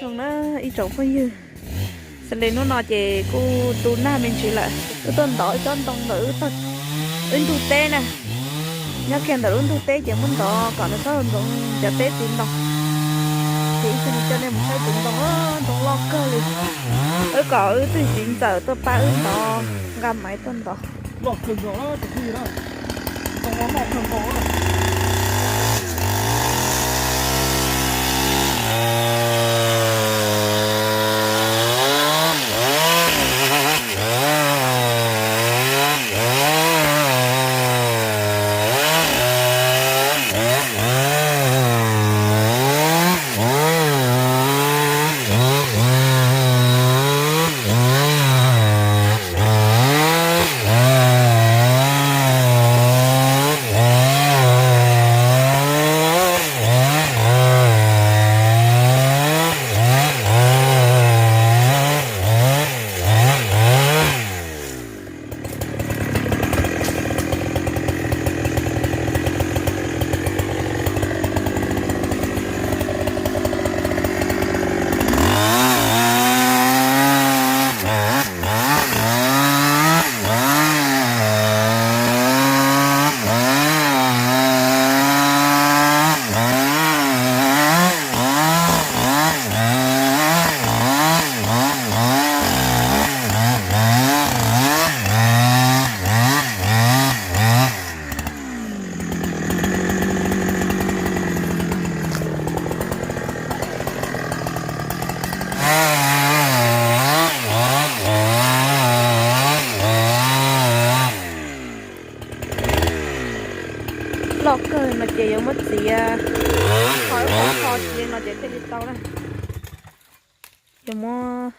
Zoo na ib tsoom phooj ywg, xws li hnub no ces kuj tu nag me ntsis lawm, wb tuaj ntov tsob ntoo ntawm wb ntug teb na. Nyob kiag ntawm lub ntug teb ces muab ntov kom nws txhob ntxoov cov teb txiv ntoo. Ces ib pliag no coj nej mus saib tus ntoo, ntoo loj kawg li. Wb kom wb tus txiv ntxawm tuaj pab wb ntov, nqa maiv tuaj ntov. Loj kawg no ces yuav muab txiav qhov ib qhov qho txiav no ces thiaj li tau na. Yuav muab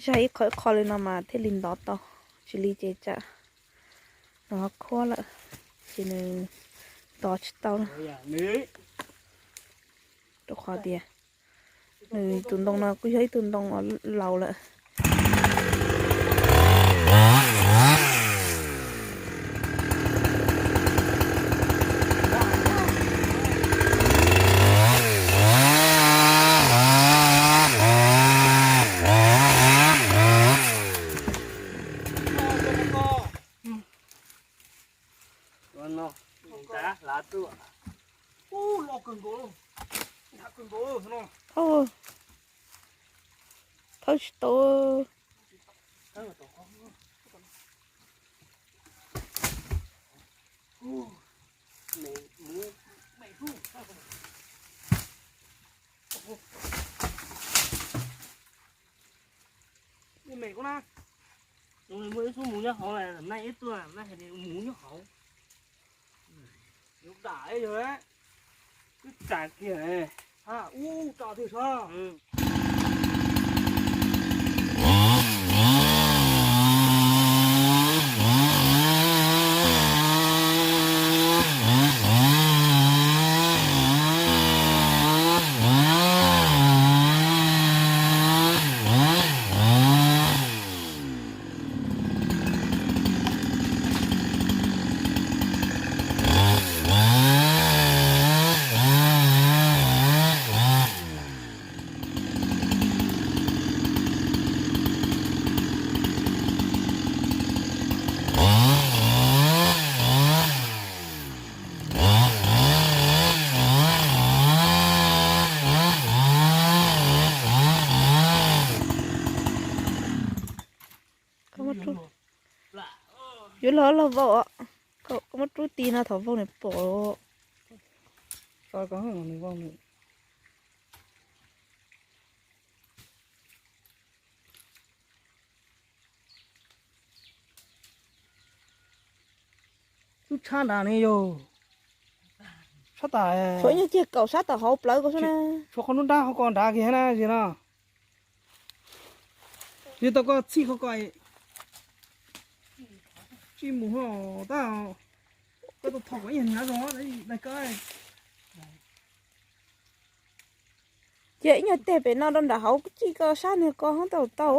zag ib qho ib qho li no mas thiaj li ntov tau, tsis li ces tsam nws ho khuab lawm ces nws ntov tsis tau na. Rau qhov tias nws tus ntoo no kuj yog ib tug ntoo laus lawm. Thawb tsis tau. Muaj ib xub mus nyob hauv, naj ib tug naj hais tias mus nyob hauv. Dam yog twb tsa kiag. Ub, tsa tiag sab. Yuav los los vau, koj muab rub ti no thaum vau nws pom. Tub tshab nrad ne yog. Sab tas. Tshuav ib nyuag ceg kaum sab tom hauv plawv ko xwb na. Tshuav qhov nruab nrab qhov ko nrad kiag na zis no. Yog tau koj txhij qhov ko, tsis mus ho tab, koj tau thom kom ib yam hnav zoo daig koj. Cia ib nyuag teg pem no rau nram hauv txij koj sab niag ko hoob tau tau.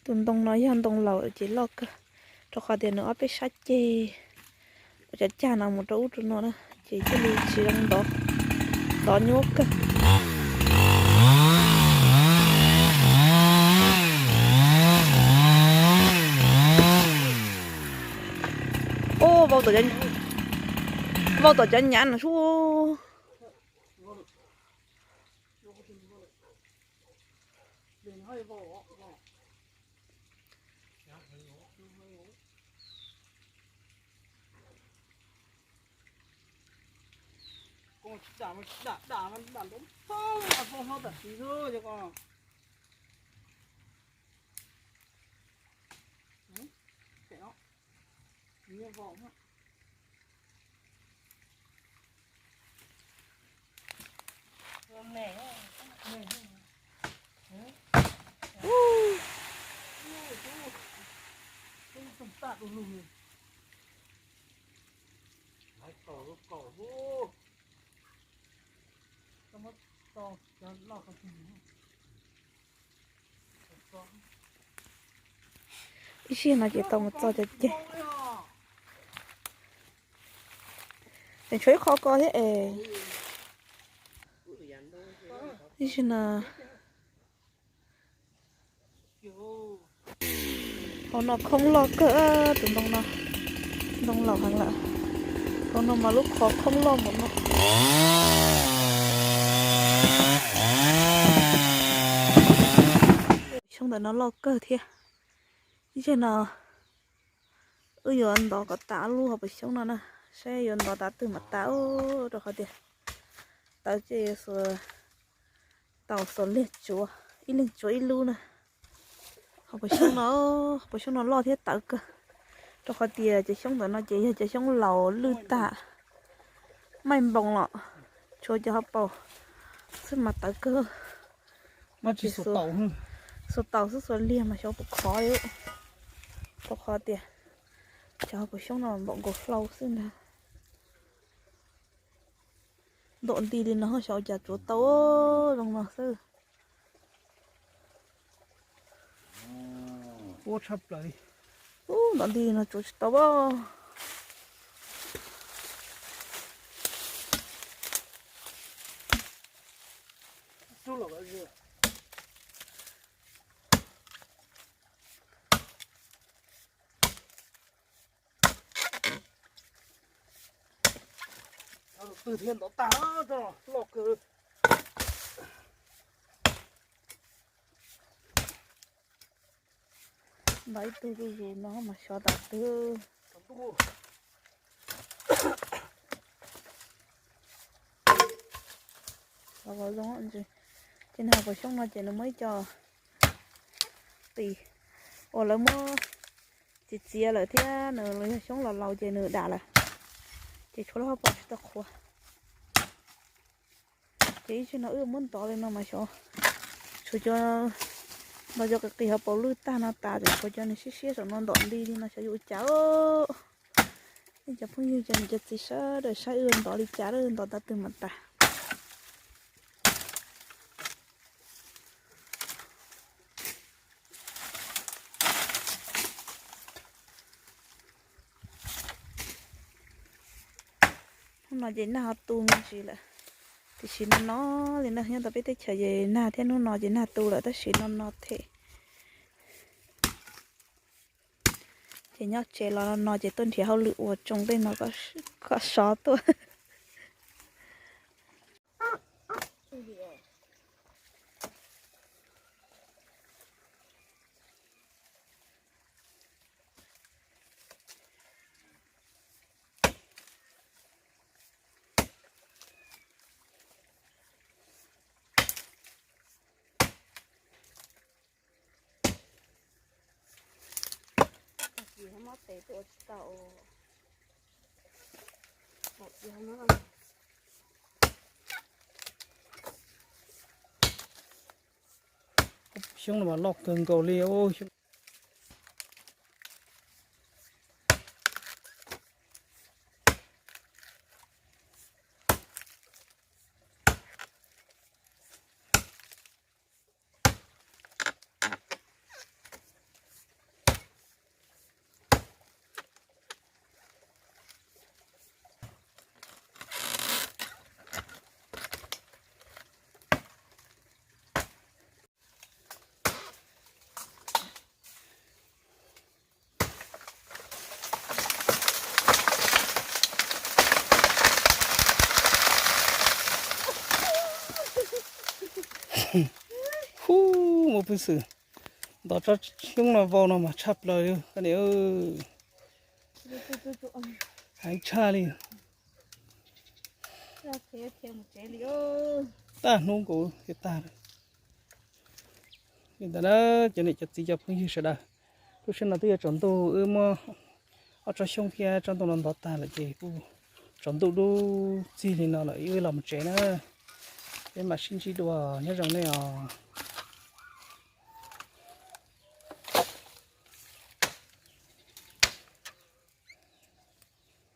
Tus ntoo no yog ntoo laus ces loj kawg, rau qhov tias nws ob peb sab ceg, ua cov cag no mus rau ub rau no na, ces thiaj li tsis zoo ntov, ntov nyuaj kawg. Ub, vau tom cov nyav no sub. Ib sij no ces tau mus txog cov ceg. Tseem tshuav ib qho ko thiab es. Ib sij no hauv no khoob loj kawg, tus ntoo no, ntoo laus heev lawm. Hauv no mas lub qhov khoob loj npaum no. Xyoob ntawm no loj kawg thiab. Ib sij no wb yuav ntov kom tas ob lub hauv paus xyoob no na, saib yuav ntov tav twg mas tas, rau qhov tias tawv ces tau xuas liag tsuav, ib leeg tsuav ib lub na. Hauv paus xyoob no, hauv paus xyoob no loj thiab tawv kawg, rau qhov tias cov xyoob ntawm no ces yog cov xyoob laus lwj tag, maij npoo los, tshuav cov hauv paus xwb mas tawv kawg. Xuas taus xwb, xuas liag mas xyov puas khov li, rau qhov tias cov hauv paus xyoob no npaum nkaus hlau xwb ntag. Ntom nti li no xyov ua cas tsuav tau zoo no xwb. Ub, tshaj plaws li. Ub, ntom nti li no tsuav tsis tau. Twg thiaj ntov tag, loj kawg. Ntov ib tug zuj zus no mas xyov tas twg. Los zoo, ces nws hauv paus xyoob no ces nws muaj ib co tis uas lawv muab txiav txiav lawm thiab nws los yog xyoob los laus ces nws dam lawm, ces tshuav lub hauv paus tsis tau qhuav. Ces ib tsam no wb muab ntov li no mas xyov, tshuav cov, ntov cov qis qis hauv paus lwj tag no tas, tshuav cov nws siab siab saum no ntom nti li no xyov yuav ua cas. Nej cov phooj ywg, cov niam cov txiv sawv daws saib wb ntov li cas, ntov tav twg mas tas. Hnub no ces nag ho tu me ntsis lawm, tiam sis no no li na, nyob tau peb teb chaws ces nag thiab hnub no ces nag tu lawm tab sis no no thiab. Ces nyob tsev los no ces tuaj nrhiav hauj lwm ua tsoo tej no kom sov tuaj. Xyoob no mas loj kawg nkaus li. Xyoob, Phooj ywg, ntov tsob xyoob no vau no mas tshaj plaws li koj niam. Heev tshaj li. Tag hnub nkaus thiaj tag. Li ntawd na, cov niam cov txiv cov phooj ywg sawv daws, lub sij hawm no twb yuav tsaus ntuj, wb muab ob tsob xyoob thiab tsob ntoo no ntov tag lawm ces kuj tsaus ntuj dub txig li no lawm, wb los mus tsev na. Peb mam sib ntsib dua, nyob zoo nej os.